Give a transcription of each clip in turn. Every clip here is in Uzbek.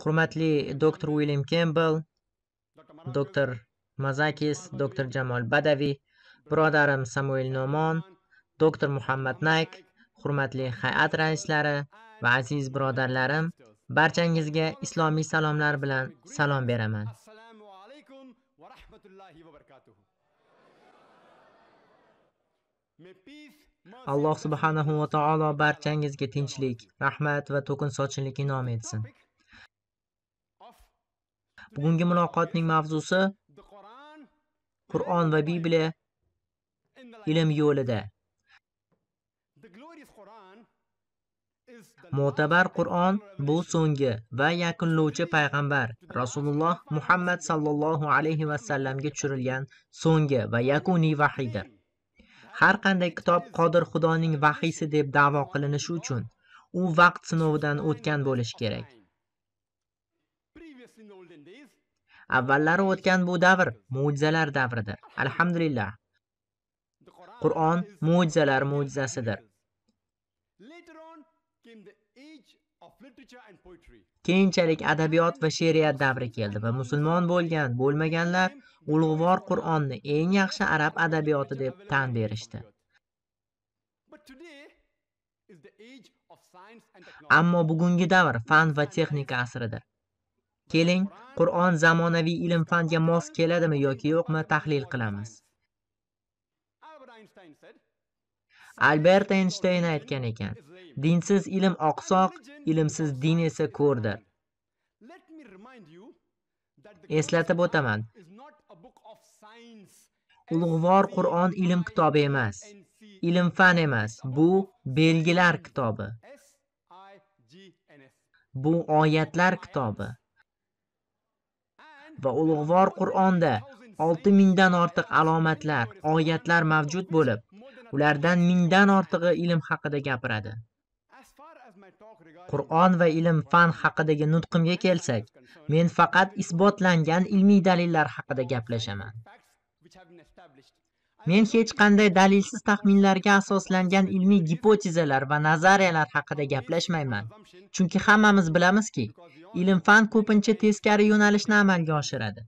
Hurmatli Dr. William Campbell, Dr. Mazakis, Dr. Jamol Badaviy, birodarim Samuel Nomon, Dr. Muhammad Nayk, hurmatli hay'at raislari va aziz birodarlarim, barchangizga islomiy salomlar bilan salom beraman. Alloh subhanahu va taolo barchangizga tinchlik, rahmat va to'kin sochinlik in'om etsin. Bugungi muloqotning mavzusi Qur'on va Bibliya ilm yo'lida. Mo'tabar Qur'on bu so'nggi va yakunlovchi payg'ambar Rasululloh Muhammad sallallohu alayhi va sallamga tushirilgan so'nggi va yakuniy vahiydir. Har qanday kitob qodir Xudoning vahiysi deb da'vo qilinishi uchun u vaqt sinovidan o'tgan bo'lishi kerak. Avvallari o'tgan bu davr mo'jizalar davridir. Alhamdulillah. Qur'on mo'jizalar mo'jizasidir. Keyinchalik adabiyot va she'riyat davri keldi va musulmon bo'lgan, bo'lmaganlar ulug'vor Qur'onni eng yaxshi arab adabiyoti deb tan berishdi. Ammo bugungi davr fan va texnika asridir. Keling, Qur'on zamonaviy ilm-fanga mos keladimi yoki yo'qmi tahlil qilamiz. Albert Eynshteyn aytgan ekan, dinsiz ilm oqsoq, ilmsiz din esa ko'rdir. Eslatib o'taman. Ulug'vor Qur'on ilm kitobi emas, ilm-fan emas, bu belgilar kitobi. Bu oyatlar kitobi. Va ulug'vor Qur'onda 6000 dan ortiq alomatlar, oyatlar mavjud bo'lib, ulardan 1000 dan ortig'i ilm haqida gapiradi. Qur'on va ilm-fan haqidagi nutqimga kelsak, men faqat isbotlangan ilmiy dalillar haqida gaplashaman. Men hech qanday dalilsiz taxminlarga asoslangan ilmiy gipotezalar va nazariyalar haqida gaplashmayman. Chunki hammamiz bilamizki, ilm-fan ko'pincha teskari yo'nalishni amalga oshiradi.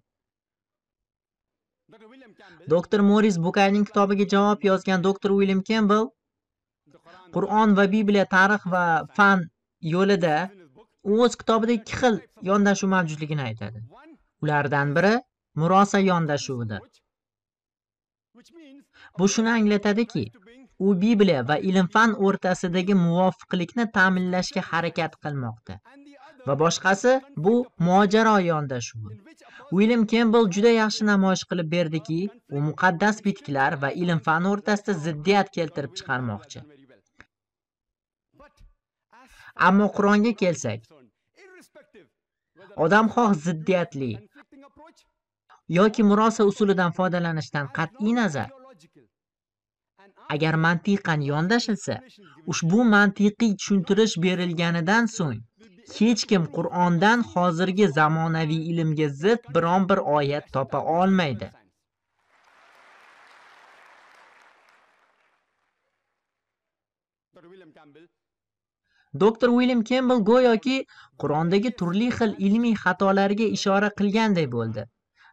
Dr. Morris Bukayning kitobiga javob yozgan Dr. William Campbell Qur'on va Bibliya tarix va fan yo'lida o'z kitobida ikki xil yondashuv mavjudligini aytadi. Ulardan biri murosa yondashuvidir. Bu shuni anglatadiki, u Bibliya va ilm-fan o'rtasidagi muvofiqlikni ta'minlashga harakat qilmoqda. Va boshqasi bu mojaro yondashuvi. William Campbell juda yaxshi namoyish qilib berdiki, u muqaddas bitiklar va ilm-fan o'rtasida ziddiyat keltirib chiqarmoqchi. Ammo Qur'onga kelsak, odam xoh ziddiyatli yoki murosa usulidan foydalanishdan qat'iy nazar, agar mantiqan yondashilsa, ushbu mantiqiy tushuntirish berilganidan so'ng hech kim Qur'ondan hozirgi zamonaviy ilmga zid biron bir oyat topa olmaydi. Dr. William Campbell go'yoki Qur'ondagi turli xil ilmiy xatolarga ishora qilganday bo'ldi.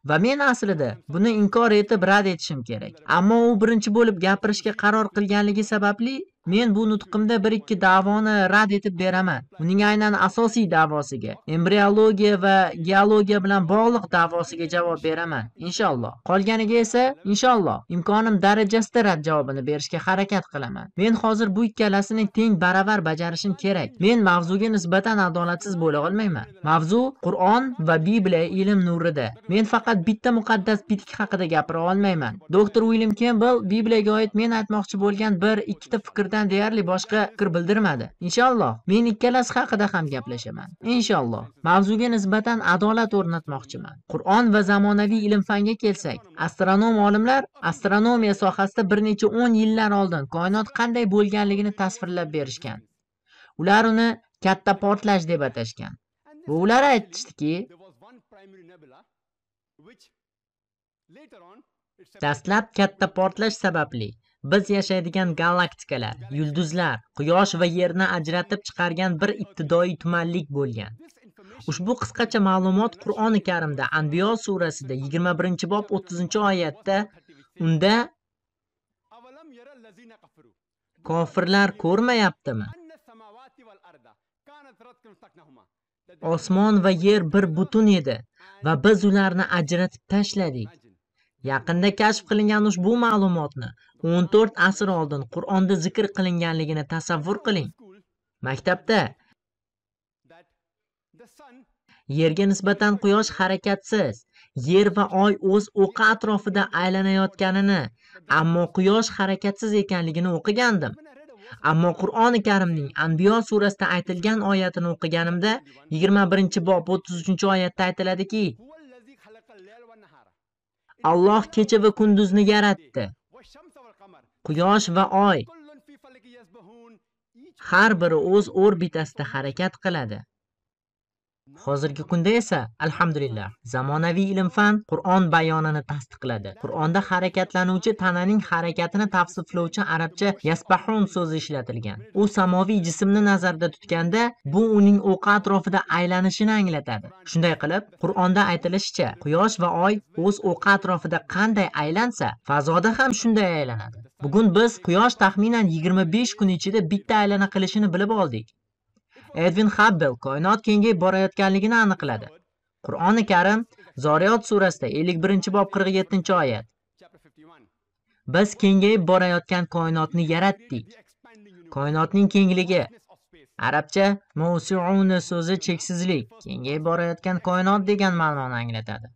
Va men aslida buni inkor etib rad etishim kerak. Ammo u birinchi bo'lib gapirishga qaror qilganligi sababli men bu nutqimda bir-ikki da'voni rad etib beraman. Uning aynan asosiy da'vosiga, embriologiya va geologiya bilan bog'liq da'vosiga javob beraman, inshaalloh. Qolganiga esa, inshaalloh, imkonim darajasida rad javobini berishga harakat qilaman. Men hozir bu ikkalasini teng baravar bajarishim kerak. Men mavzuga nisbatan adolatsiz bo'la olmayman. Mavzu Qur'on va Bibliya ilm nurida. Men faqat bitta muqaddas bitik haqida gapira olmayman. Dr. William Campbell Bibliyaga oid men aytmoqchi bo'lgan bir-ikkita fikrdan deyarli boshqa fikr bildirmadi. Inshaalloh, men ikkalasi haqida ham gaplashaman. Inshaalloh, mavzuga nisbatan adolat o'rnatmoqchiman. Qur'on va zamonaviy ilm-fanga kelsak, astronom olimlar astronomiya sohasida bir necha 10 yillar oldin koinot qanday bo'lganligini tasvirlab berishgan. Ular uni katta portlash deb atashgan. Va ular aytishdiki, dastlab katta portlash sababli Biz yashaydigan galaktikalar, yulduzlar, quyosh va yerni ajratib chiqargan bir ibtidoiy tumanlik bo'lgan. Ushbu qisqacha ma'lumot Qur'oni Karimda Anbiyo surasida 21-bob 30-oyatda, unda kofirlar ko'rmayaptimi? Osmon va yer bir butun edi va biz ularni ajratib tashladik. Yaqinda kashf qilingan ushbu ma'lumotni 14 asr oldin Qur'onda zikr qilinganligini tasavvur qiling. Maktabda yerga nisbatan quyosh harakatsiz, yer va oy o'z o'qi atrofida aylanayotganini, ammo quyosh harakatsiz ekanligini o'qigandim. Ammo Qur'oni Karimning Anbiyo surasida aytilgan oyatini o'qiganimda 21-bob 33-oyatda aytiladiki, Alloh kecha va kunduzni yaratdi. Quyosh va oy har biri o'z orbitasida harakat qiladi. Hozirgi kunda esa, alhamdulillah, zamonaviy ilm-fan Qur'on bayonini tasdiqladi. Qur'onda harakatlanuvchi tananing harakatini tavsiflovchi arabcha yasbahun so'zi ishlatilgan. U samoviy jismni nazarda tutganda, bu uning o'qi atrofida aylanishini anglatadi. Shunday qilib, Qur'onda aytilishicha, quyosh va oy o'z o'qi atrofida qanday aylansa, fazoda ham shunday aylanadi. Bugun biz quyosh taxminan 25 kun ichida bitta aylana qilishini bilib oldik. Edwin Hubble koinot kengayib borayotganligini aniqladi. Qur'oni Karim Zoriyot surasida 51-bob 47-oyat. Biz kengayib borayotgan koinotni yaratdik. Koinotning kengligi, arabcha mawsu'un so'zi cheksizlik, kengayib borayotgan koinot degan ma'noni anglatadi.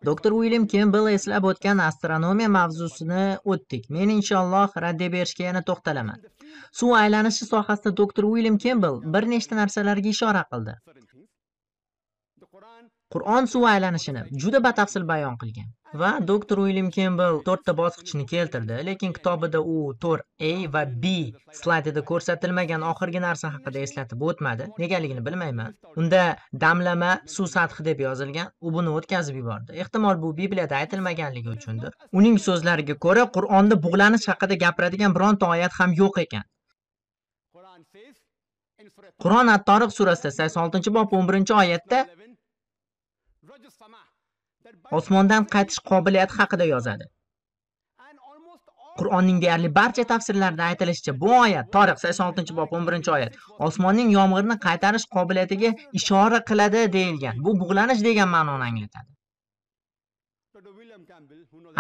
Doktor Uilyam Kembel eslab o'tgan astronomiya mavzusini o'tdik. Men inshaalloh raddiya berishga yana to'xtalaman. Suv aylanishi sohasida doktor Uilyam Kembel bir nechta narsalarga ishora qildi. Qur'on suv aylanishini juda batafsil bayon qilgan va doktor Uilyam Kembel 4 ta bosqichni keltirdi, lekin kitobida u 4A va B slaydida ko'rsatilmagan oxirgi narsa haqida eslatib o'tmadi. Negaligini bilmayman. Unda damlama suv sathi deb yozilgan, u buni o'tkazib yubordi. Ehtimol bu Bibliyada aytilmaganligi uchundir. Uning so'zlariga ko'ra, Qur'onda bug'lanish haqida gapiradigan bironta oyat ham yo'q ekan. Qur'on At-Toriq surasida 86-bob 11-oyatda osmondan qaytish qobiliyati haqida yozadi. Qur'onning deyarli barcha tafsirlarida aytilishicha, bu oyat Toriq 86-bob 11-oyat osmonning yomg'irni qaytarish qobiliyatiga ishora qiladi deyilgan. Bu bug'lanish degan ma'noni anglatadi.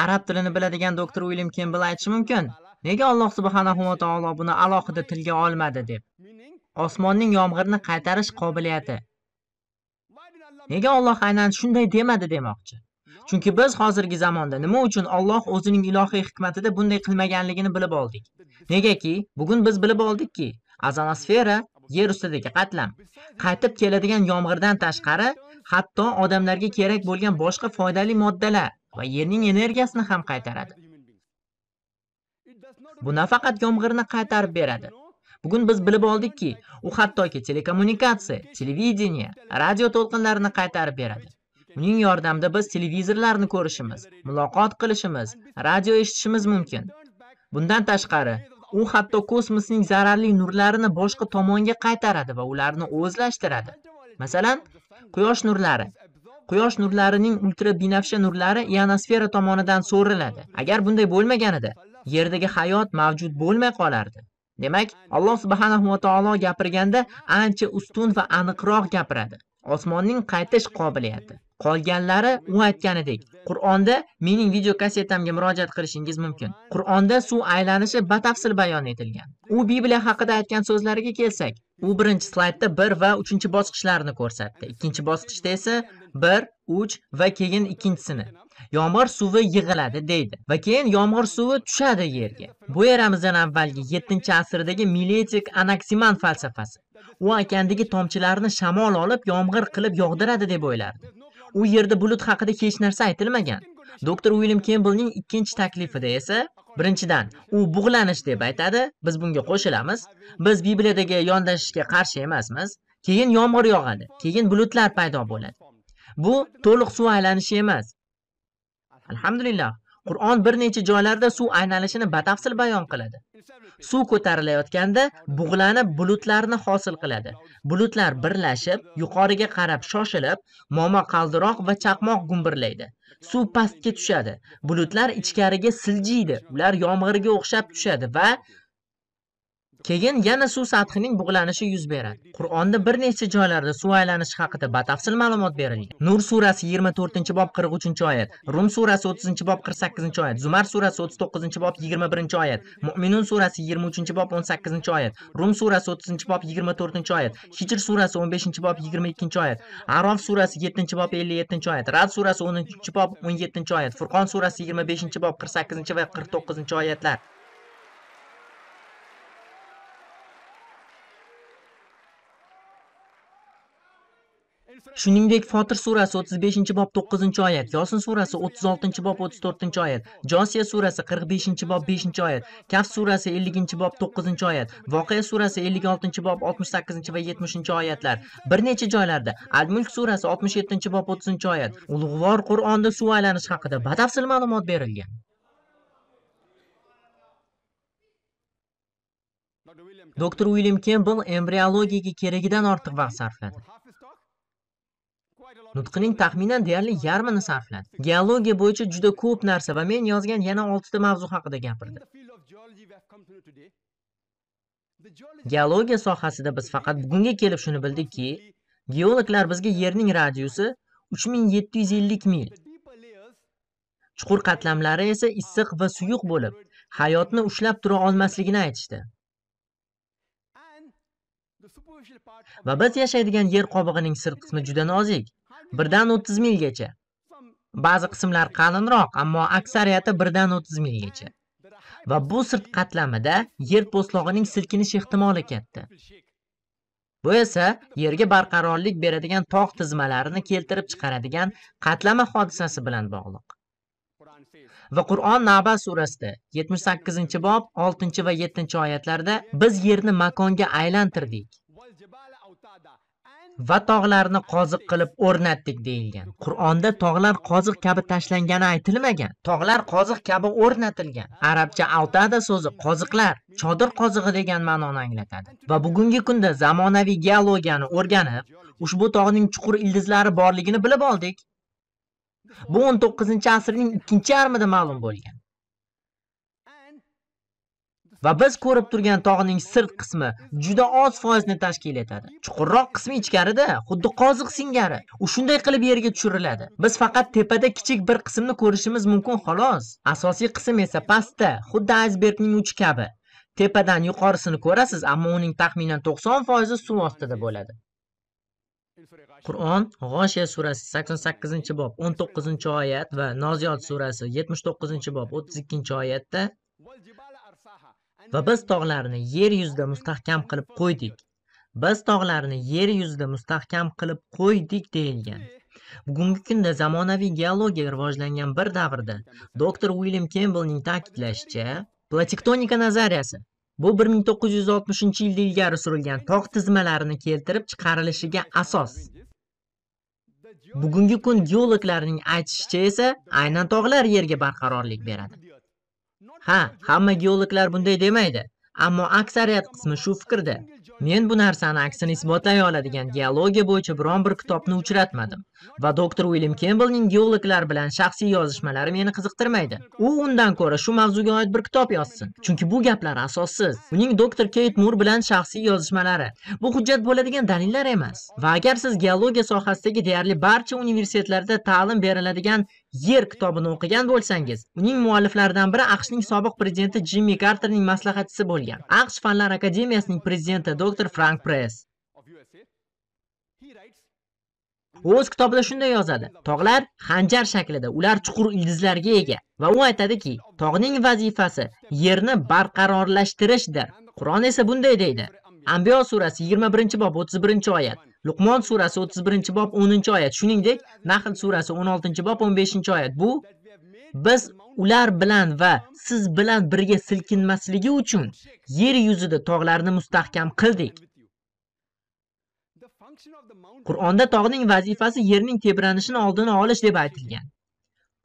Arab tilini biladigan doktor Uilyam Kembel aytishi mumkin, nega Alloh subhanahu va taolo buni alohida tilga olmadi deb. Osmonning yomg'irni qaytarish qobiliyati. Nega Alloh aynan shunday demadi demoqchi? Chunki biz hozirgi zamonda nima uchun Alloh o'zining ilohiy hikmatida bunday qilmaganligini bilib oldik. Negaki, bugun biz bilib oldikki, ozonosfera yer ustidagi qatlam qaytib keladigan yomg'irdan tashqari, hatto odamlarga kerak bo'lgan boshqa foydali moddalar va yerning energiyasini ham qaytaradi. Bu nafaqat yomg'irni qaytarib beradi. Bugun biz bilib oldikki, u hattoki telekommunikatsiya, televideniye, radio to'lqinlarini qaytarib beradi. Uning yordamida biz televizorlarni ko'rishimiz, muloqot qilishimiz, radio eshitishimiz mumkin. Bundan tashqari, u hatto kosmosning zararli nurlarini boshqa tomonga qaytaradi va ularni o'zlashtiradi. Masalan, quyosh nurlari. Quyosh nurlarining ultrabinafsha nurlari ionosfera tomonidan so'riladi. Agar bunday bo'lmaganida, yerdagi hayot mavjud bo'lmay qolardi. Demak, Alloh subhanahu va taolo gapirganda ancha ustun va aniqroq gapiradi. Osmonning qaytish qobiliyati. Qolganlari u aytganidek, Qur'onda mening video kassetamga murojaat qilishingiz mumkin. Qur'onda suv aylanishi batafsil bayon etilgan. U Bibliya haqida aytgan so'zlariga kelsak, u birinchi slaydda 1 va 3-bosqichlarni ko'rsatdi. Ikkinchi bosqichda esa 1, 3 va keyin ikkinchisini. Yomg'ir suvi yig'iladi deydi va keyin yomg'ir suvi tushadi yerga. Bu eramizdan avvalgi 7-asrdagi Miletik Anaksiman falsafasi. U okandagi tomchilarni shamol olib yomg'ir qilib yog'diradi deb o'ylardi. U yerda bulut haqida hech narsa aytilmagan. Doktor Uilyam Kembelning ikkinchi taklifida esa, birinchidan, u bug'lanish deb aytadi, biz bunga qo'shilamiz. Biz Bibliyadagi yondashishga qarshi emasmiz. Keyin yomg'ir yog'adi, keyin bulutlar paydo bo'ladi. Bu to'liq suv aylanishi emas. Alhamdulillah, Qur'on bir necha joylarda suv aylanishini batafsil bayon qiladi. Suv ko'tarilayotganda bug'lanib bulutlarni hosil qiladi. Bulutlar birlashib, yuqoriga qarab shoshilib, momaqaldiroq va chaqmoq gumburlaydi. Suv pastga tushadi. Bulutlar ichkariga siljiydi. Ular yomg'irga o'xshab tushadi va keyin yana suv sathining bug'lanishi yuz beradi. Qur'onda bir necha joylarda suv aylanishi haqida batafsil ma'lumot berilgan. Nur surasi 24-bob 43-oyat, Rum surasi 30-bob 48-oyat, Zumar surasi 39-bob 21-oyat, Mu'minun surasi 23-bob 18-oyat, Rum surasi 30-bob 24-oyat, Hijr surasi 15-bob 22-oyat, A'rof surasi 7-bob 57-oyat, Ra'd surasi 13-bob 17-oyat, Furqon surasi 25-bob 48 va 49-oyatlar. Shuningdek, Fotir surasi 35-bob 9-oyat, Yosin surasi 36-bob 34-oyat, Josiya surasi 45-bob 5-oyat, Kaf surasi 50-bob 9-oyat, Voqea surasi 56-bob 68 va 70-oyatlar. Bir necha joylarda Al-Mulk surasi 67-bob 30-oyat. Ulug'vor Qur'onda suv aylanishi haqida batafsil ma'lumot berilgan. Doktor Uilyam Kembel embriologiyaga keragidan ortiq vaqt sarfladi. Nutqining taxminan deyarli yarmini sarfladi. Geologiya bo'yicha juda ko'p narsa va men yozgan yana 6 ta mavzu haqida gapirdi. Geologiya sohasida biz faqat bugunga kelib shuni bildikki, geologlar bizga Yerning radiusi 3750 mil, chuqur qatlamlari esa issiq va suyuq bo'lib, hayotni ushlab tura olmasligini aytishdi. Va biz yashaydigan yer qobig'ining sirt qismi juda nozik, 1dan 30 milgacha. Ba'zi qismlar qalinroq, ammo aksariyati 1dan 30 milgacha. Va bu sirt qatlamida yer po'stlog'ining silkinish ehtimoli katta. Bu esa yerga barqarorlik beradigan tog' tizmalarini keltirib chiqaradigan qatlama hodisasi bilan bog'liq. Va Qur'on Naba surasida 78-bob 6 va 7-oyatlarda biz yerni makonga aylantirdik va tog'larni qoziq qilib o'rnatdik deyilgan. Qur'onda tog'lar qoziq kabi tashlangani aytilmagan. Tog'lar qoziq kabi o'rnatilgan. Arabcha autada so'zi qoziqlar, chodir qozig'i degan ma'noni anglatadi. Va bugungi kunda zamonaviy geologiyani o'rganib, ushbu tog'ning chuqur ildizlari borligini bilib oldik. Bu 19-asrning ikkinchi yarmida ma'lum bo'lgan. Va biz ko'rib turgan tog'ning sirt qismi juda oz foizni tashkil etadi. Chuqurroq qismi ichkarida, xuddi qoziq singari. U shunday qilib yerga tushiriladi. Biz faqat tepada kichik bir qismni ko'rishimiz mumkin xolos. Asosiy qism esa pastda, xuddi aysbergning uchi kabi. Tepadan yuqorisini ko'rasiz, ammo uning taxminan 90% suv ostida bo'ladi. Qur'on G'oshiya surasi 88-bob 19-oyat va Noziyot surasi 79-bob 32-oyatda va biz tog'larni yer yuzida mustahkam qilib qo'ydik. Biz tog'larni yer yuzida mustahkam qilib qo'ydik deyilgan. Bugungi kunda zamonaviy geologiya rivojlangan bir davrda doktor Uilyam Kembelning ta'kidlashicha, platektonika nazariyasi bu 1960-yilda ilgari surilgan tog' tizmalarini keltirib chiqarilishiga asos. Bugungi kun geologlarning aytishicha esa aynan tog'lar yerga barqarorlik beradi. Ha, hamma geologlar bunday demaydi, ammo aksariyat qismi shu fikrda. Men bu narsani aksini isbotlay oladigan geologiya bo'yicha biron bir kitobni uchratmadim va doktor Uilyam Kembelning geologlar bilan shaxsiy yozishmalari meni qiziqtirmaydi. U undan ko'ra shu mavzuga oid bir kitob yozsin, chunki bu gaplar asossiz. Uning doktor Keyt Mur bilan shaxsiy yozishmalari bu hujjat bo'ladigan dalillar emas. Va agar siz geologiya sohasidagi deyarli barcha universitetlarda ta'lim beriladigan Yer kitobini o'qigan bo'lsangiz, uning mualliflaridan biri AQShning sobiq prezidenti Jimmy Carterning maslahatchisi bo'lgan AQSh Fanlar Akademiyasining prezidenti doktor Frank Press. U o'z kitobida shunday yozadi: tog'lar xanjar shaklida, ular chuqur ildizlarga ega. Va u aytadiki, tog'ning vazifasi yerni barqarorlashtirishdir. Qur'on esa bunday deydi: Anbiyo surasi 21-bob 31-oyat, Luqmon surasi 31-bob 10-oyat, shuningdek Nahl surasi 16-bob 15-oyat. Bu biz ular bilan va siz bilan birga silkinmasligi uchun yer yuzida tog'larni mustahkam qildik. Qur'onda tog'ning vazifasi yerning tebranishini oldini olish deb aytilgan.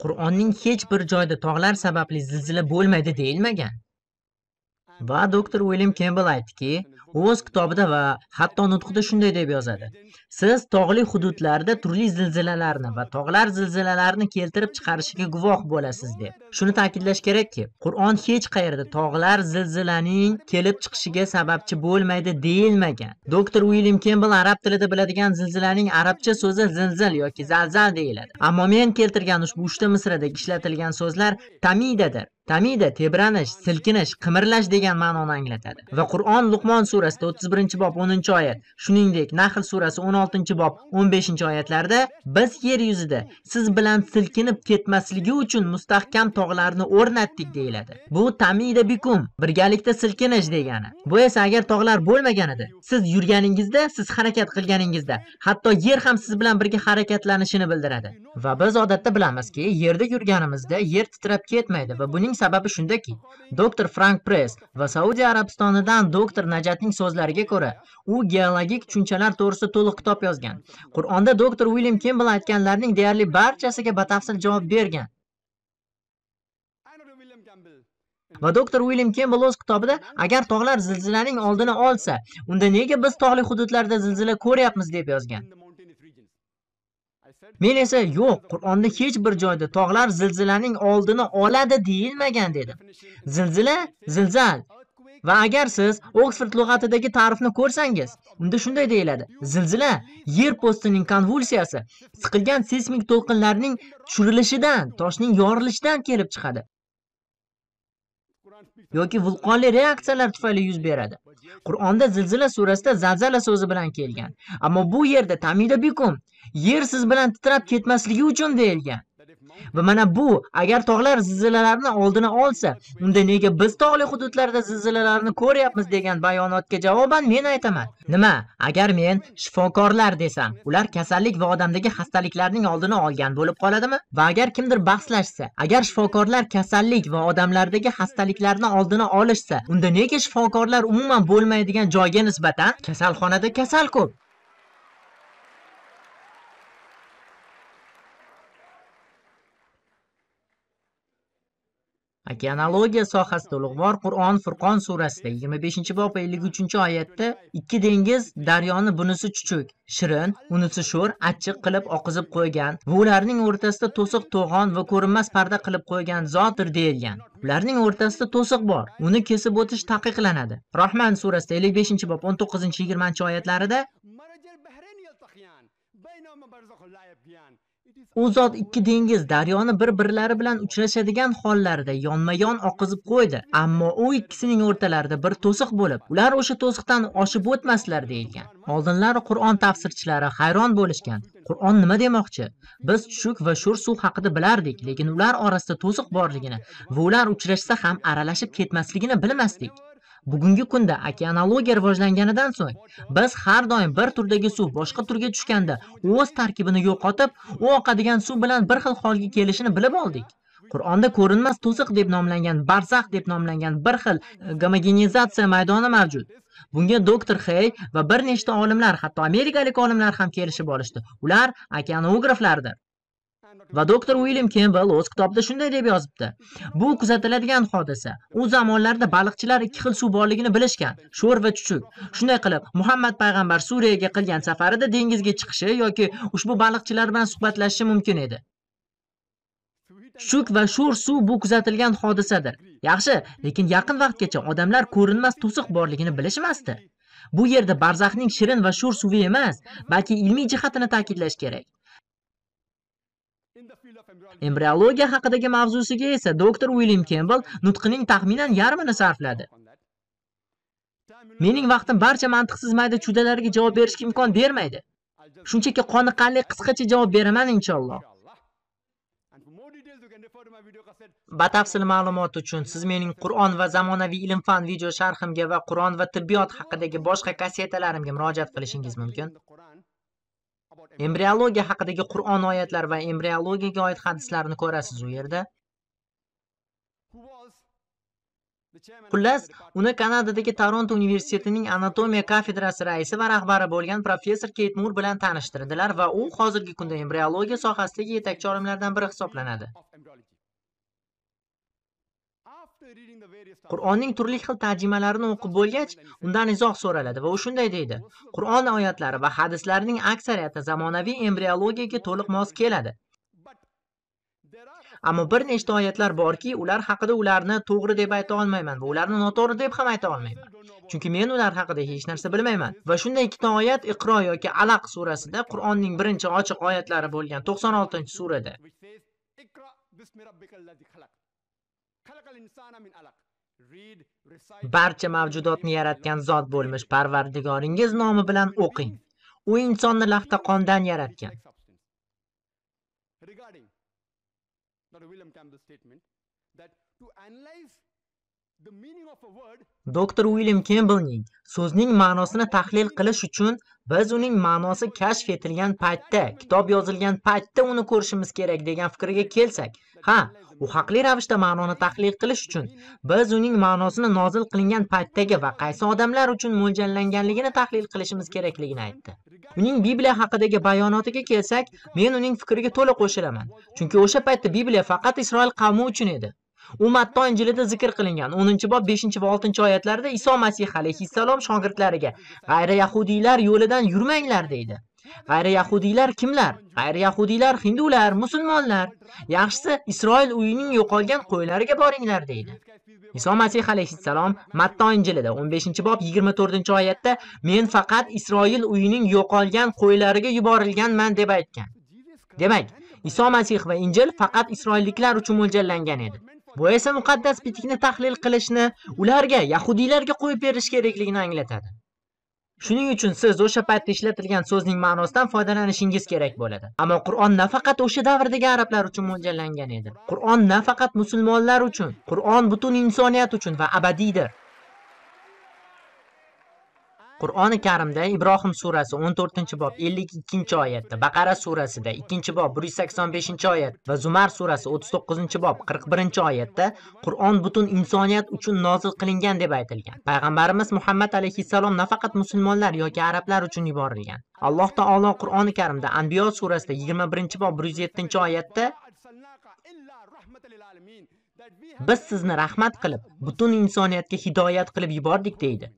Qur'onning hech bir joyida tog'lar sababli zilzila bo'lmaydi deyilmagan. Va doktor Uilyam Kembel aytdiki, u o'z kitobida va hatto nutqida shunday deb yozadi: siz tog'li hududlarda turli zilzilalarni va tog'lar zilzilalarini keltirib chiqarishiga guvoh bo'lasiz deb. Shuni ta'kidlash kerakki, Qur'on hech qayerda tog'lar zilzilaning kelib chiqishiga sababchi bo'lmaydi deyilmagan. Doktor Uilyam Kembel arab tilida biladigan zilzilaning arabcha so'zi zilzil yoki zalzal deyiladi. Ammo men keltirgan ushbu uchta misrada ishlatilgan so'zlar tamidadir. Tamida tebranish, silkinish, qimirlash degan ma'noni anglatadi. Va Qur'on Luqmon surasida 31-bob 10-oyat, shuningdek Nahl surasi 16-bob 15-oyatlarda biz yer yuzida siz bilan silkinib ketmasligi uchun mustahkam tog'larni o'rnatdik deyiladi. Bu tamida bikum, birgalikda silkinish degani. Bu esa agar tog'lar bo'lmaganida, siz yurganingizda, siz harakat qilganingizda, hatto yer ham siz bilan birga harakatlanishini bildiradi. Va biz odatda bilamizki, yerda yurganimizda yer titrab ketmaydi va buning sababi shundaki, doktor Frank Press va Saudiya Arabistonidan doktor Najatning so'zlariga ko'ra, u geologik tushunchalar to'g'risida to'liq kitob yozgan. Qur'onda doktor Uilyam Kembel aytganlarning deyarli barchasiga batafsil javob bergan. Va doktor Uilyam Kembel o'z kitobida agar tog'lar zilzilaning oldini olsa, unda nega biz tog'li hududlarda zilzila ko'ryapmiz deb yozgan. Men esa yo'q, Qur'onda hech bir joyda tog'lar zilzilaning oldini oladi deyilmagan dedim. Zilzila, zilzal. Va agar siz Oxford lug'atidagi ta'rifni ko'rsangiz, unda shunday deyiladi: zilzila yer postining konvulsiyasi, siqilgan seysmik to'lqinlarning tushirilishidan, toshning yorilishidan kelib chiqadi yoki vulqonli reaksiyalar tufayli yuz beradi. Qur'onda zilzila surasida zalzala so'zi bilan kelgan. Ammo bu yerda tamida bikum, yer siz bilan titrab ketmasligi uchun deyilgan. Va mana bu, agar tog'lar zilzilalarni oldini olsa, unda nega biz tog'li hududlarda zilzilalarni ko'ryapmiz degan bayonotga javoban men aytaman. Nima, agar men shifokorlar desam, ular kasallik va odamdagi xastaliklarning oldini olgan bo'lib qoladimi? Va agar kimdir bahslashsa, agar shifokorlar kasallik va odamlardagi xastaliklarni oldini olishsa, unda nega shifokorlar umuman bo'lmaydigan joyga nisbatan kasalxonada kasal ko'p? Okeanologiya sohasida ulug'vor Qur'on Furqon surasida 25-bob 53-oyatda ikki dengiz daryoni bunisi chuchuk, shirin, unisi sho'r, achchiq qilib oqizib qo'ygan va ularning o'rtasida to'siq to'g'on va ko'rinmas parda qilib qo'ygan zotdir deyilgan. Ularning o'rtasida to'siq bor, uni kesib o'tish taqiqlanadi. Rahman surasida 55-bob 19-20-oyatlarida u zot ikki dengiz daryoni bir-birlari bilan uchrashadigan hollarida yonma-yon oqizib qo'ydi, ammo u ikkisining o'rtalarida bir to'siq bo'lib, ular o'sha to'siqdan oshib o'tmaslar deyilgan. Oldinlari Qur'on tafsirchilari hayron bo'lishgan. Qur'on nima demoqchi? Biz chuchuk va sho'r suv haqida bilardik, lekin ular orasida to'siq borligini va ular uchrashsa ham aralashib ketmasligini bilmasdik. Bugungi kunda okeanologiya rivojlanganidan so'ng biz har doim bir turdagi suv boshqa turga tushganda o'z tarkibini yo'qotib, u oqadigan suv bilan bir xil holga kelishini bilib oldik. Qur'onda ko'rinmas to'siq deb nomlangan, barzax deb nomlangan bir xil gomogenizatsiya maydoni mavjud. Bunga doktor Hey va bir nechta olimlar, hatto amerikalik olimlar ham kelishib olishdi. Ular okeanograflardir. Va doktor Uilyam Kembel o'z kitobida shunday deb yozibdi: bu kuzatiladigan hodisa. U zamonlarda baliqchilar ikki xil suv borligini bilishgan, sho'r va chuchuk. Shunday qilib, Muhammad payg'ambar Suriyaga qilgan safarida dengizga chiqishi yoki ushbu baliqchilar bilan suhbatlashishi mumkin edi. Chuchuk va sho'r suv bu kuzatilgan hodisadir. Yaxshi, lekin yaqin vaqtgacha odamlar ko'rinmas to'siq borligini bilishmasdi. Bu yerda barzaxning shirin va sho'r suvi emas, balki ilmiy jihatini ta'kidlash kerak. Embriologiya haqidagi mavzusiga esa doktor Uilyam Kembel nutqining taxminan yarmini sarfladi. Mening vaqtim barcha mantiqsiz mayda chudalarga javob berishga imkon bermaydi. Shunchaki qoniqarli qisqacha javob beraman inshaalloh. Batafsil ma'lumot uchun siz mening Qur'on va zamonaviy ilm-fan video sharhimga va Qur'on va tibbiyot haqidagi boshqa kassetalarimga murojaat qilishingiz mumkin. Embriologiya haqidagi Qur'on oyatlari va embriologiyaga oid hadislarni ko'rasiz u yerda. Xullas, uni Kanadadagi Toronto universitetining anatomiya kafedrasi raisi va rahbari bo'lgan professor Keyt Mur bilan tanishtirdilar va u hozirgi kunda embriologiya sohasidagi yetakchi olimlardan biri hisoblanadi. Qur'onning turli xil tarjimalarini o'qib bo'lgach, undan izoh so'raladi va u shunday deydi: Qur'on oyatlari va hadislarning aksariyati zamonaviy embriologiyaga to'liq mos keladi. Ammo bir nechta oyatlar borki, ular haqida ularni to'g'ri deb ayta olmayman va ularni noto'g'ri deb ham ayta olmayman. Chunki men ular haqida hech narsa bilmayman. Va shunday ikkita oyat Iqro yoki Alaq surasida, Qur'onning birinchi ochiq oyatlari bo'lgan 96-surada. Barcha mavjudotni yaratgan zot bo'lmish Parvardigoringiz nomi bilan o'qing. U insonni laxta qondan yaratgan. Doktor William Campbellning so'zning ma'nosini tahlil qilish uchun biz uning ma'nosi kashf etilgan paytda, kitob yozilgan paytda uni ko'rishimiz kerak degan fikrga kelsak, ha, u haqli ravishda ma'noni tahlil qilish uchun biz uning ma'nosini nozil qilingan paytdagi va qaysi odamlar uchun mo'ljallanganligini tahlil qilishimiz kerakligini aytdi. Uning Bibliya haqidagi bayonotiga kelsak, men uning fikriga to'la qo'shilaman. Chunki o'sha paytda Bibliya faqat Isroil qavmi uchun edi. U Matto Injilida zikr qilingan 10-bob 5 va 6-oyatlarda Iso Masih alayhissalom shogirdlariga g'ayri yahudiylar yo'lidan yurmanglar deydi. G'ayri yahudiylar kimlar? G'ayri yahudiylar hindular, musulmonlar. Yaxshisi Isroil uyining yo'qolgan qo'ylariga boringlar deydi. Iso Masih alayhissalom Matto Injilida 15-bob 24-oyatda men faqat Isroil uyining yo'qolgan qo'ylariga yuborilganman deb aytgan. Demak, Iso Masih va Injil faqat isroilliklar uchun mo'ljallangan edi. Bu esa muqaddas bitikni tahlil qilishni ularga, yahudiylarga qo'yib berish kerakligini anglatadi. Shuning uchun siz o'sha paytda ishlatilgan so'zning ma'nosidan foydalanishingiz kerak bo'ladi. Ammo Qur'on nafaqat o'sha davrdagi arablar uchun mo'ljallangan edi. Qur'on nafaqat musulmonlar uchun, Qur'on butun insoniyat uchun va abadiydir. Qur'oni Karimda Ibrohim surasi 14-bob 52-oyatda, Baqara surasida 2-bob 185-oyat va Zumar surasi 39-bob 41-oyatda Qur'on butun insoniyat uchun nozil qilingan deb aytilgan. Payg'ambarimiz Muhammad alayhissalom nafaqat musulmonlar yoki arablar uchun yuborilgan. Alloh taolo Qur'oni Karimda Anbiyo surasida 21-bob 107-oyatda biz sizni rahmat qilib, butun insoniyatga hidoyat qilib yubordik deydi.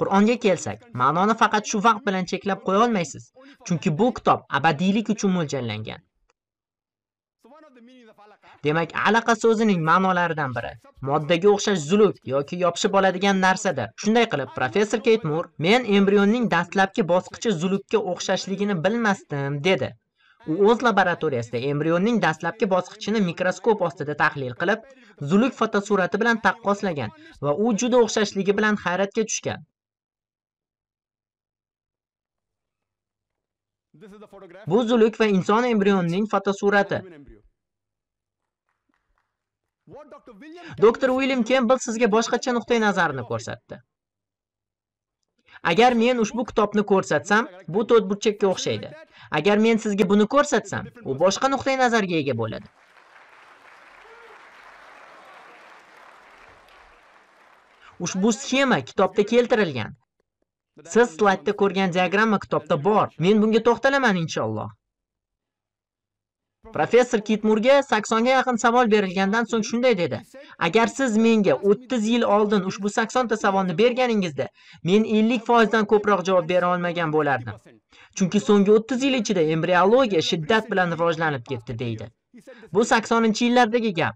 Qur'onga kelsak, ma'noni faqat shu vaqt bilan cheklab qo'ya olmaysiz, chunki bu kitob abadiylik uchun mo'ljallangan. Demak, alaqa so'zining ma'nolaridan biri moddaga o'xshash zuluk yoki yopishib oladigan narsadir. Shunday qilib, professor Keyt Mur, men embrionning dastlabki bosqichi zulukka o'xshashligini bilmasdim, dedi. U o'z laboratoriyasida embrionning dastlabki bosqichini mikroskop ostida tahlil qilib, zuluk fotosurati bilan taqqoslagan va u juda o'xshashligi bilan hayratga tushgan. Bu zuluk va inson embrionining fotosurati. Doktor William Campbell sizga boshqacha nuqtai nazarni ko'rsatdi. Agar men ushbu kitobni ko'rsatsam, bu to'rtburchakka o'xshaydi. Agar men sizga buni ko'rsatsam, u boshqa nuqtai nazarga ega bo'ladi. Ushbu sxema kitobda keltirilgan. Siz slaydda ko'rgan diagramma kitobda bor. Men bunga to'xtalaman inshaalloh. Professor Kit Murga 80 ga yaqin savol berilgandan so'ng shunday dedi: agar siz menga 30 yil oldin ushbu 80 ta savolni berganingizda, men 50% dan ko'proq javob bera olmagan bo'lardim. Chunki so'nggi 30 yil ichida embriologiya shiddat bilan rivojlanib ketdi, deydi. Bu 80-yillardagi gap.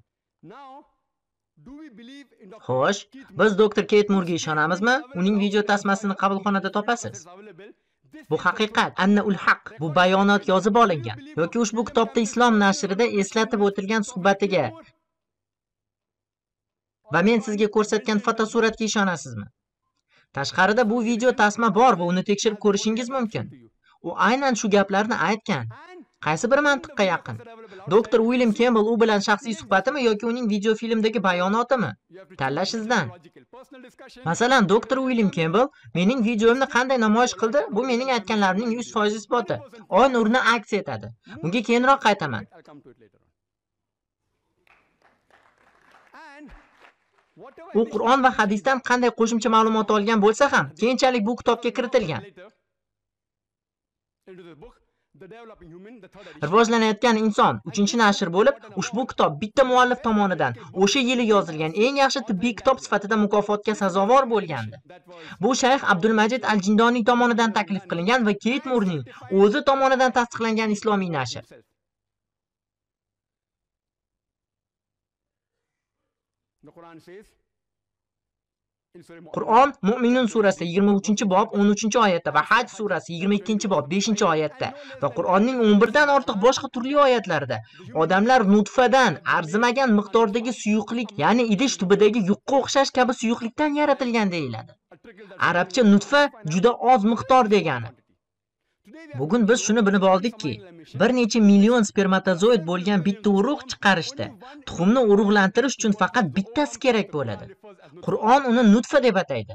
Xo'sh, biz doktor Kit Murga ishonamizmi? Uning video tasmasini qabulxonada topasiz. Bu haqiqat, anna ul haq. Bu bayonot yozib olingan yoki ushbu kitobda Islom nashrida eslatib o'tilgan suhbatiga va men sizga ko'rsatgan fotosuratga ishonasizmi? Tashqarida bu video tasma bor va uni tekshirib ko'rishingiz mumkin. U aynan shu gaplarni aytgan. Qaysi bir mantiqqa yaqin? Doktor William Campbell u bilan shaxsiy suhbatimi yoki uning videofilmdagi bayonotimi? Tanlash sizdan. Masalan, doktor William Campbell mening videomni qanday namoyish qildi? Bu mening aytganlarimning 100% isboti. Oy nurini aks etadi. Bunga keyinroq qaytaman. U Qur'on va hadisdan qanday qo'shimcha ma'lumot olgan bo'lsa ham, keyinchalik bu kitobga kiritilgan. Rivojlanayotgan inson 3-nashr bo'lib, ushbu kitob bitta muallif tomonidan o'sha yili yozilgan eng yaxshi tibbiy kitob sifatida mukofotga sazovor bo'lgandi. Bu Shayx Abdulmajid al-Jindoniy tomonidan taklif qilingan va Keyt Murning o'zi tomonidan tasdiqlangan islomiy nashr. Qur'on Mu'minun surasi 23-bob 13-oyatda va Haj surasi 22-bob 5-oyatda va Qur'onning 11 dan ortiq boshqa turli oyatlarida odamlar nutfadan arzimagan miqdordagi suyuqlik, ya'ni idish tubidagi yuqqa o'xshash kabi suyuqlikdan yaratilgan deyiladi. Arabcha nutfa juda oz miqdor degani. Bugun biz shuni bilib oldikki, bir necha million spermatozoid bo'lgan bitta urug' chiqarishda tuxumni urug'lantirish uchun faqat bittasi kerak bo'ladi. Qur'on uni nutfa deb ataydi.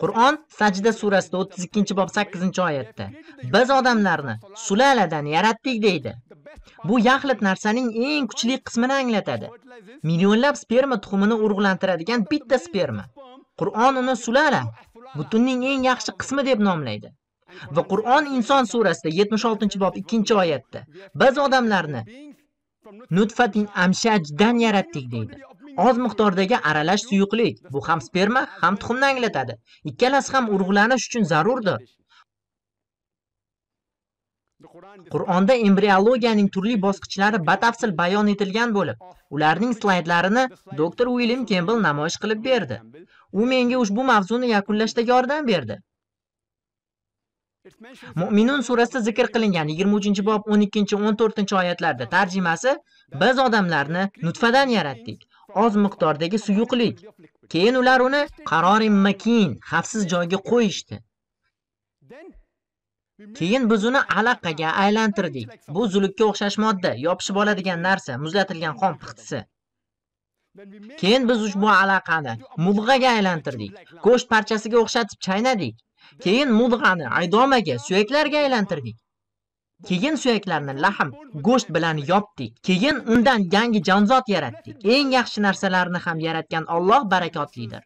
Qur'on Sajda surasida 32-bob 8-oyatda biz odamlarni sulaladan yaratdik deydi. Bu yaxlit narsaning eng kuchli qismini anglatadi. Millionlab sperma tuxumini urug'lantiradigan bitta sperma. Qur'on uni sulala, butunning eng yaxshi qismi deb nomlaydi. Va Qur'on Inson surasida 76-bob 2-oyatda biz odamlarni nutfatin amshajdan yaratdik deydi. Oz miqdordagi aralash suyuqlik, bu ham sperma, ham tuxumni anglatadi. Ikkalasi ham urug'lanish uchun zarurdir. Qur'onda embriologiyaning turli bosqichlari batafsil bayon etilgan bo'lib, ularning slaydlarini Dr. William Campbell namoyish qilib berdi. U menga ushbu mavzuni yakunlashda yordam berdi. Mu'minun surasida zikr qilingan 23-bob 12-14 oyatlarda tarjimasi biz odamlarni nutfadan yaratdik, oz miqdordagi suyuqlik. Keyin ular uni qarorin makin, xavfsiz joyga qo'yishdi. Keyin biz uni alaqaga aylantirdik. Bu zulukka o'xshash modda, yopishib oladigan narsa, muzlatilgan qon pixtisi. Keyin biz ushbu alaqani mudg'aga aylantirdik. Go'sht parchasiga o'xshatib chaynadik. Keyin mudg'ani aydomaga, suyaklarga aylantirdik. Keyin suyaklarni lahm, go'sht bilan yopdik. Keyin undan yangi jonzot yaratdik. Eng yaxshi narsalarni ham yaratgan Alloh barakotlidir.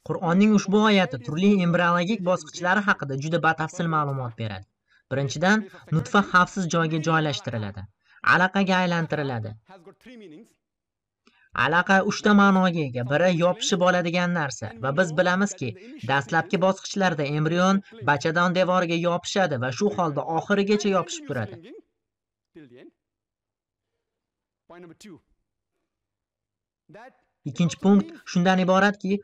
Qur'onning ushbu oyati turli embriologik bosqichlari haqida juda batafsil ma'lumot beradi. Birinchidan, nutfa xavfsiz joyga joylashtiriladi, alaqaga aylantiriladi. Alaqa 3 ta ma'noga ega. Biri yopishib oladigan narsa va biz bilamizki, dastlabki bosqichlarda embrion bachadon devoriga yopishadi va shu holda oxirigacha yopishib turadi. Ikkinchi punkt shundan iboratki,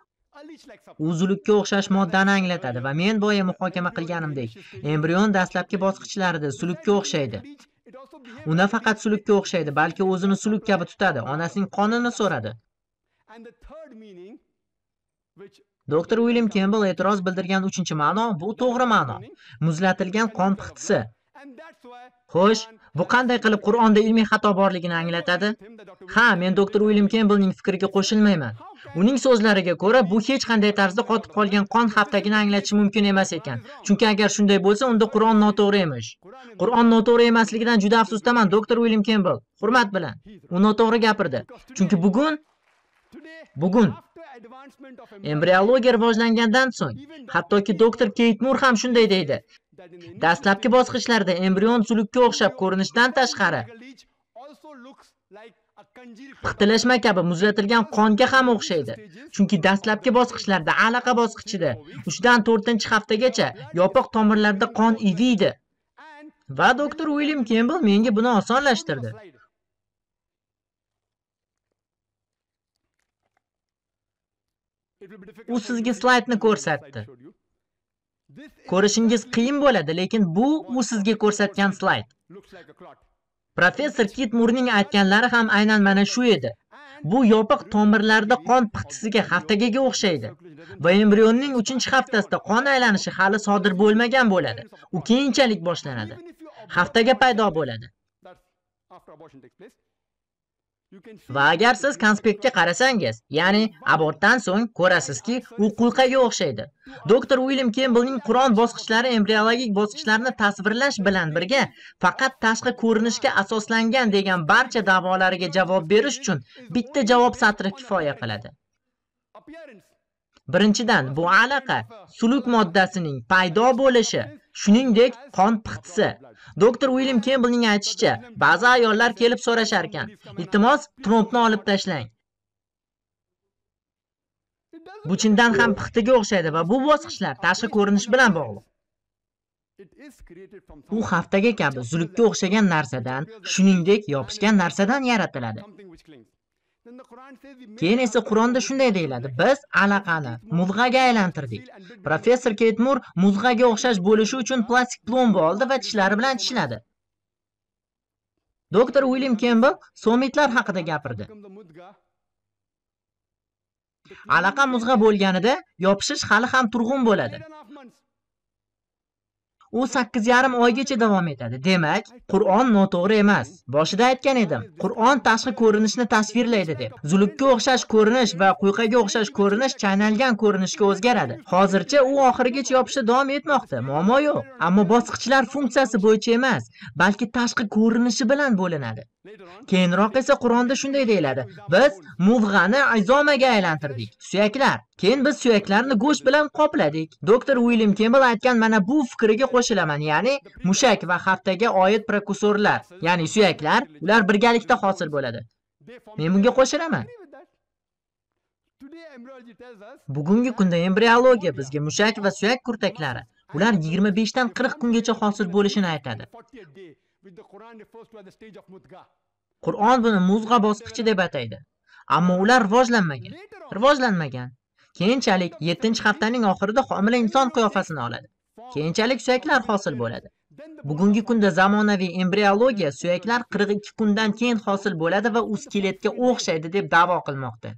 u zulukka o'xshash moddani anglatadi va men boya muhokama qilganimdek, embrion dastlabki bosqichlarida sulukka o'xshaydi. U nafaqat sulukka o'xshaydi, balki o'zini suluk kabi tutadi, onasining qonini so'radi. Dr. William Campbell e'tiroz bildirgan 3-ma'no bu to'g'ri ma'no. Muzlatilgan qon pixtisi. Xo'sh, bu qanday qilib Qur'onda ilmiy xato borligini anglatadi? Ha, men Dr. William Campbellning fikriga qo'shilmayman. Uning so'zlariga ko'ra, bu hech qanday tarzda qotib qolgan qon haftagini anglatishi mumkin emas ekan. Chunki agar shunday bo'lsa, unda Qur'on noto'g'ri emish. Qur'on noto'g'ri emasligidan juda afsusdaman, Dr. William Campbell. Hurmat bilan. U noto'g'ri gapirdi. Chunki bugun embriologiya rivojlangandan so'ng, hattoki Dr. Keyt Mur ham shunday deydi. Dastlabki bosqichlarda embrion sulukka o'xshab ko'rinishdan tashqari, pixtilashma kabi muzlatilgan qonga ham o'xshaydi. Chunki dastlabki bosqichlarda alaqa bosqichida 3dan 4-haftagacha yopiq tomirlarda qon iviydi. Va Dr. William Campbell menga buni osonlashtirdi. U sizga slaydni ko'rsatdi. Ko'rishingiz qiyin bo'ladi, lekin bu u sizga ko'rsatgan slayd. Professor Kit Murning aytganlari ham aynan mana shu edi. Bu yopiq tomirlarda qon pixtisiga haftagaga o'xshaydi va embrionning 3-haftasida qon aylanishi hali sodir bo'lmagan bo'ladi. U keyinchalik boshlanadi. Haftaga paydo bo'ladi. Va agar siz konspektga qarasangiz, ya'ni abortdan so'ng ko'rasizki, u quyqaga o'xshaydi. Dr. William Campbellning Qur'on bosqichlari embriologik bosqichlarni tasvirlash bilan birga faqat tashqi ko'rinishga asoslangan degan barcha da'volariga javob berish uchun bitta javob satri kifoya qiladi. Birinchidan, bu alaqa suluk moddasining paydo bo'lishi, Shuningdek, qon pixtisi. Doktor Uilyam Kembelning aytishicha, ba'zi ayollar kelib so'rashar ekan: "Iltimos, trombni olib tashlang." Bu chindan ham pixtiga o'xshaydi va bu bosqichlar tashqi ko'rinish bilan bog'liq. U haftaga kabi zulukka o'xshagan narsadan, shuningdek, yopishgan narsadan yaratiladi. Keyin esa Qur'onda shunday deyiladi: biz alaqani muzg'aga aylantirdik. Professor Keyt Mur muzg'aga o'xshash bo'lishi uchun plastik plomba oldi va tishlari bilan tishladi. Doktor Uilyam Kembel somitlar haqida gapirdi. Alaqa muzg'a bo'lganida yopishish hali ham turg'un bo'ladi. U 8,5 oygacha davom etadi. Demak, Qur'on noto'g'ri emas. Boshida aytgan edim, Qur'on tashqi ko'rinishni tasvirlaydi deb. Zulukka o'xshash ko'rinish va quyqaga o'xshash ko'rinish chaynalgan ko'rinishga o'zgaradi. Hozircha u oxirigacha yopishda davom etmoqda. Muammo yo'q. Ammo bosqichlar funksiyasi bo'yicha emas, balki tashqi ko'rinishi bilan bo'linadi. Keyinroq esa Qur'onda shunday deyiladi: biz muzg'ani izomaga aylantirdik, suyaklar. Keyin biz suyaklarni go'sht bilan qopladik. Doktor Uilyam Kembel aytgan mana bu fikriga qo'shilaman, ya'ni mushak va haftaga oid prokusorlar, ya'ni suyaklar, ular birgalikda hosil bo'ladi. Men bunga qo'shilaman. Bugungi kunda embriologiya bizga mushak va suyak kurtaklari, ular 25 dan 40 kungacha hosil bo'lishini aytadi. Qur'on buni muzg'a bosqichi deb ataydi. Ammo ular rivojlanmagan. Rivojlanmagan. Keyinchalik 7-haftaning oxirida homila inson qiyofasini oladi. Keyinchalik suyaklar hosil bo'ladi. Bugungi kunda zamonaviy embriologiya suyaklar 42 kundan keyin hosil bo'ladi va u skeletga o'xshaydi deb da'vo qilmoqda.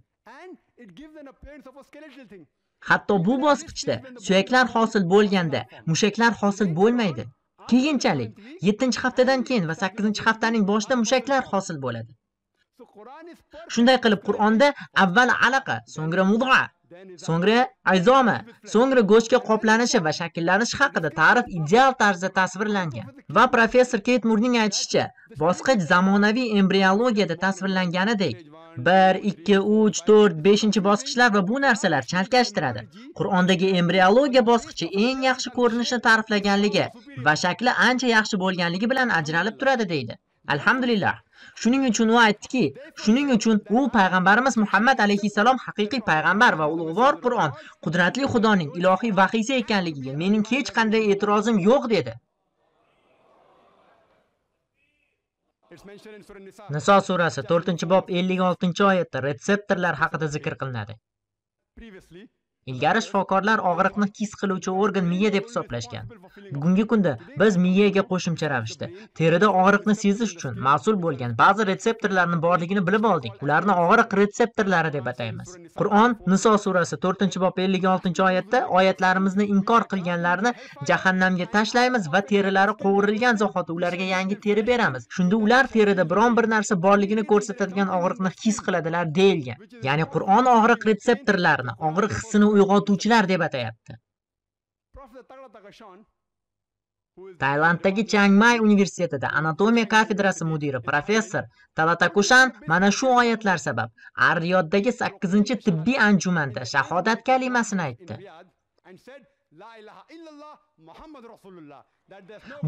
Hatto bu bosqichda suyaklar hosil bo'lganda mushaklar hosil bo'lmaydi. Keyinchalik 7-haftadan keyin va 8-haftaning boshida mushaklar hosil bo'ladi. Shunday qilib Qur'onda avval alaqa, so'ngra mudg'a, so'ngra izoma, so'ngra go'shtga qoplanishi va shakllanishi haqida ta'rif ideal tarzda tasvirlangan. Va professor Keyt Murning aytishicha, bosqich zamonaviy embriologiyada tasvirlanganidek 1, 2, 3, 4, 5-bosqichlar va bu narsalar chalkashtiradi. Qur'ondagi embriologiya bosqichi eng yaxshi ko'rinishni ta'riflaganligi va shakli ancha yaxshi bo'lganligi bilan ajralib turadi deydi. Alhamdulillah. Shuning uchun u aytdiki, shuning uchun u payg'ambarimiz Muhammad alayhissalom haqiqiy payg'ambar va ulug'vor Qur'on qudratli Xudoning ilohiy vahiysi ekanligiga mening hech qanday e'tirozim yo'q dedi. Niso surasi 4-bob 56-oyatda retseptorlar haqida zikr qilinadi. Ilgari shifokorlar og'riqni his qiluvchi organ miya deb hisoblashgan. Bugungi kunda biz miyaga qo'shimcha ravishda terida og'riqni sezish uchun mas'ul bo'lgan ba'zi retseptorlarning borligini bilib oldik. Ularni og'riq retseptorlari deb ataymiz. Qur'on Niso surasi 4-bob 56-oyatda oyatlarimizni inkor qilganlarni jahannamga tashlaymiz va terilari qovurilgan zahoti ularga yangi teri beramiz. Shunda ular terida biron bir narsa borligini ko'rsatadigan og'riqni his qiladilar deyilgan. Ya'ni Qur'on og'riq retseptorlarini, og'riq hissini uyg'otuvchilar deb atayapti. Tailanddagi Chiang Mai universitetida anatomiya kafedrasi mudiri professor Talatakushan mana shu oyatlar sabab Ar-Riyoddagi 8-tibbiy anjumanda shahodat kalimasini aytdi.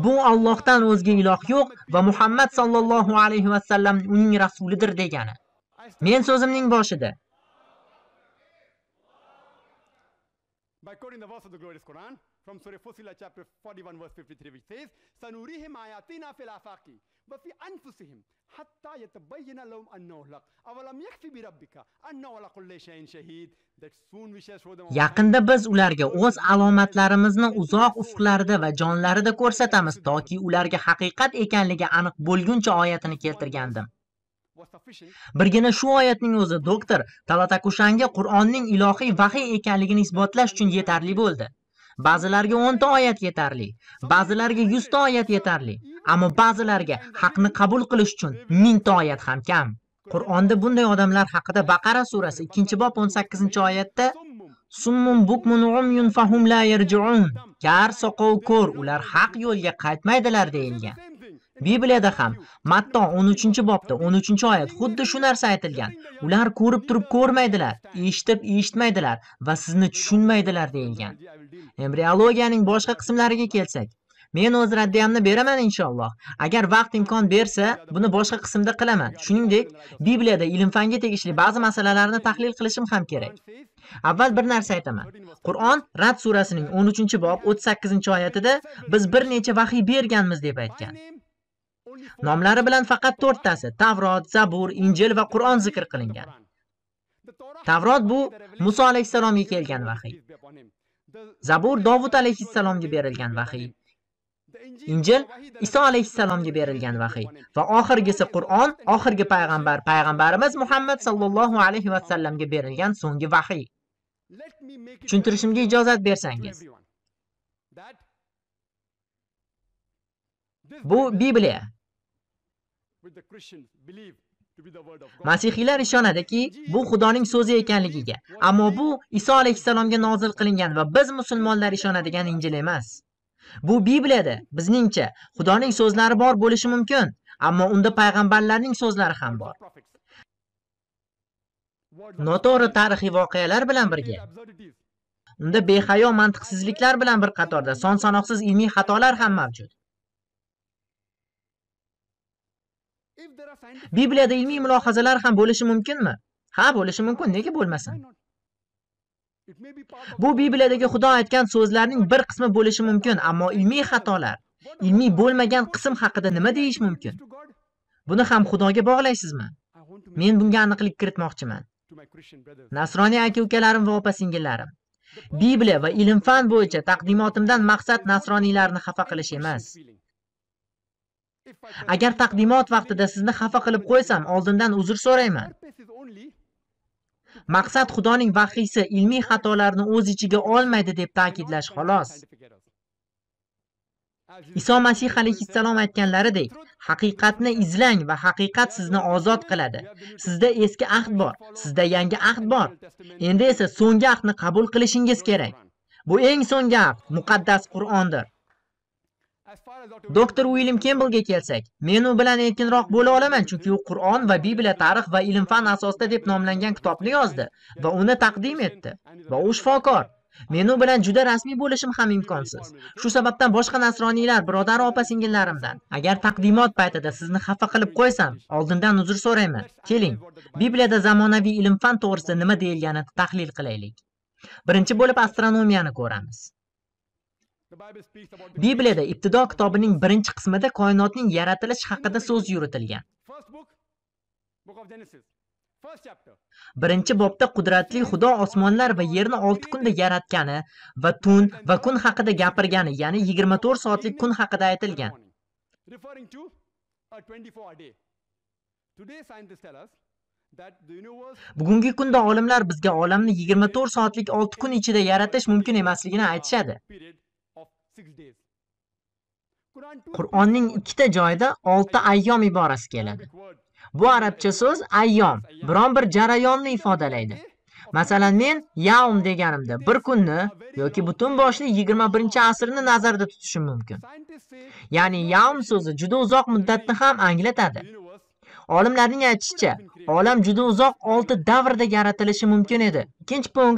Bu Allohdan o'zga iloh yo'q va Muhammad sallallohu alayhi va sallam uning rasulidir degani. Men so'zimning boshida by quoting the verse of the glorious Quran from Surah Fussilat chapter 41 verse 53, which says, Sanurihim ayatina fil afaqi wa fi anfusihim hatta yatabayyana lahum annahu al-haq awalam yakfi bi rabbika annahu ala kulli shay'in shahid. That soon we shall show them. Yaqinda biz ularga o'z alomatlarimizni uzoq ufqlarda va jonlarida ko'rsatamiz, toki ularga haqiqat ekanligi aniq bo'lguncha oyatini keltirgandim. Birgina shu oyatning o'zi doktor Talatakushanga Qur'onning ilohiy vahiy ekanligini isbotlash uchun yetarli bo'ldi. Ba'zilarga 10 ta oyat yetarli, ba'zilarga 100 ta oyat yetarli, ammo ba'zilarga haqni qabul qilish uchun 1000 ta oyat ham kam. Qur'onda bunday odamlar haqida Baqara surasi 2-bob 18-oyatda Summun bukmun umyun fahum la yarji'un. Kar, soqov, ko'r, ular haq yo'lga qaytmaydilar deyilgan. Bibliyada ham Matto 13-bobda 13-oyat xuddi shu narsa aytilgan. Ular ko'rib turib ko'rmaydilar, eshitib eshitmaydilar va sizni tushunmaydilar deyilgan. Embriologiyaning boshqa qismlariga kelsak, Men o'z raddiyamni beraman inshaalloh. Agar vaqt imkon bersa, buni boshqa qismda qilaman. Shuningdek, Bibliyada ilm-fanga tegishli ba'zi masalalarni tahlil qilishim ham kerak. Avval bir narsa aytaman. Qur'on Rad surasining 13-bob 38-oyatida biz bir necha vahiy berganmiz deb aytgan. Nomlari bilan faqat 4 tasi Tavrot, Zabur, Injil va Qur'on zikr qilingan. Tavrot bu Musa alayhissalomga kelgan vahiy. Zabur Dovud alayhissalomga berilgan vahiy. Injil Iso alayhissalomga berilgan vahiy va oxirgisi Qur'on oxirgi payg'ambar payg'ambarimiz Muhammad sallallohu alayhi va sallamga berilgan so'nggi vahiy. Tushuntirishimga ijozat bersangiz. Bu Bibliya. Masihiylar ishonadiki, bu Xudoning so'zi ekanligiga, ammo bu Iso alayhissalomga nozil qilingan va biz musulmonlar ishonadigan Injil emas. Bu Bibliyada bizningcha Xudoning so'zlari bor bo'lishi mumkin, ammo unda payg'ambarlarning so'zlari ham bor. Noto'g'ri tarixiy voqealar bilan birga unda behayo mantiqsizliklar bilan bir qatorda son-sanoqsiz ilmiy xatolar ham mavjud. Bibliyada ilmiy mulohazalar ham bo'lishi mumkinmi? Ha, bo'lishi mumkin, nega bo'lmasin? Bu Bibliyadagi Xudo aytgan so'zlarning bir qismi bo'lishi mumkin, ammo ilmiy xatolar, ilmiy bo'lmagan qism haqida nima deyish mumkin? Buni ham Xudoga bog'laysizmi? Men bunga aniqlik kiritmoqchiman. Nasroniy aka-ukalarim va opa-singillarim, Bibliya va ilm-fan bo'yicha taqdimotimdan maqsad nasroniylarni xafa qilish emas. Agar taqdimot vaqtida sizni xafa qilib qo'ysam, oldindan uzr so'rayman. Maqsad Xudoning vahiysi ilmiy xatolarni o'z ichiga olmaydi deb ta'kidlash xolos. Iso Masih alayhissalom aytganlaridek, haqiqatni izlang va haqiqat sizni ozod qiladi. Sizda eski ahd bor, sizda yangi ahd bor. Endi esa so'nggi ahdni qabul qilishingiz kerak. Bu eng so'nggi ahd, muqaddas Qur'ondir. Doktor Uilyam Kembelga kelsak, men u bilan erkinroq bo'la olaman, chunki u Qur'on va Bibliya tarix va ilm-fan asosida deb nomlangan kitobni yozdi va uni taqdim etdi. Va u shifokor. Men u bilan juda rasmiy bo'lishim ham imkonsiz. Shu sababdan boshqa nasroniylar, birodar opa-singillarimdan, agar taqdimot paytida sizni xafa qilib qo'ysam, oldindan uzr so'rayman. Keling, Bibliyada zamonaviy ilm-fan to'g'risida nima deyilganini tahlil qilaylik. Birinchi bo'lib astronomiyani ko'ramiz. Bibliyada Ibtido kitobining birinchi qismida koinotning yaratilishi haqida so'z yuritilgan. Birinchi bobda qudratli Xudo osmonlar va yerni 6 kunda yaratgani va tun va kun haqida gapirgani, ya'ni 24 soatlik kun haqida aytilgan. Bugungi kunda olimlar bizga olamni 24 soatlik 6 kun ichida yaratish mumkin emasligini aytishadi. Qur'onning ikkita joyida 6 ayyom iborasi keladi. Bu arabcha so'z ayyom biron bir jarayonni ifodalaydi. Masalan, men yaum deganimda bir kunni yoki butun boshli 21-asrni nazarda tutishim mumkin. Ya'ni yaum so'zi juda uzoq muddatni ham anglatadi. Olimlarning aytishicha, olam juda uzoq 6 davrda yaratilishi mumkin edi. Ikkinchi punkt